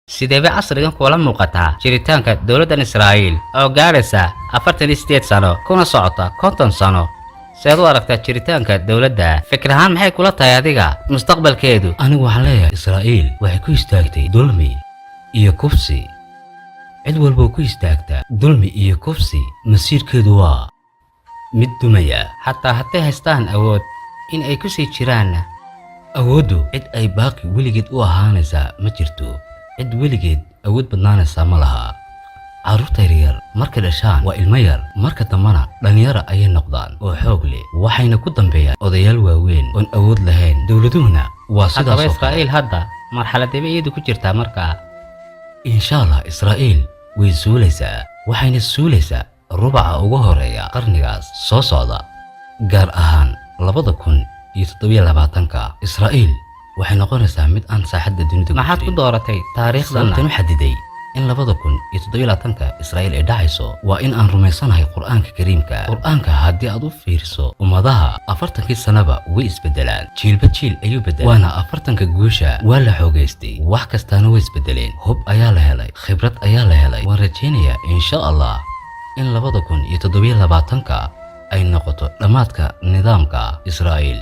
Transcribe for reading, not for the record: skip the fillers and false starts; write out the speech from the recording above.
Sideebay casrigan kula muuqataa jiritaanka dowladdan Israa'iil oo gaadhaysa 48 sano kuna socota 50 sano? Seed u aragtaa jiritaanka dowladda? Fikir ahaan, maxay kula tahay adiga mustaqbalkeedu? Anigu waxaan leeyahay, Israa'iil waxay ku istaagtay dulmi iyo kufsi. Cid walboo ku istaagta dulmi iyo kufsi, masiirkeedu waa mid dumaya. Xataa hadday haystaan awood in ay ku sii jiraanna? Awooddu cid ay baaqi weligeed u ahaanaysaa ma jirto. Cid weligeed awood badnaanaysaa ma laha. Carruurta yaryar markay dhashaan waa ilmo yar, marka dambana dhallinyaro ayay noqdaan oo xoog leh, waxayna ku dambeeyaan odayaal waaweyn oon awood lahayn. Dowladuhuna waa Haddaba sidaas oo kale. Israa'iil hadda marxaladebay iyadu ku jirtaa markaa? Insha Allah, Israa'iil way suulaysaa, waxayna suulaysaa rubaca ugu horeeya qarnigaas soo socda, gaar ahaan 2027-ka. Israa'iil waxay noqonaysaa mid aan saaxadda dunida ku Maxaad ku jirin. dooratay taariikhdanna? Sababtan u xadiday in 2027-ka Israa'iil ay dhacayso waa in aan rumaysanahay Qur'aanka Kariimka. Qur'aanka haddii aad u fiiriso, ummadaha 40-kii sanaba way isbedelaan, jiilba jiil ayuu bedelaa, waana 40-ka guusha. Waa la xoogaystay, wax kastaana way isbedeleen, hub ayaa la helay, khibrad ayaa la helay. Waan rajaynayaa, insha Allah, in 2027-ka ay noqoto dhammaadka nidaamka Israa'iil.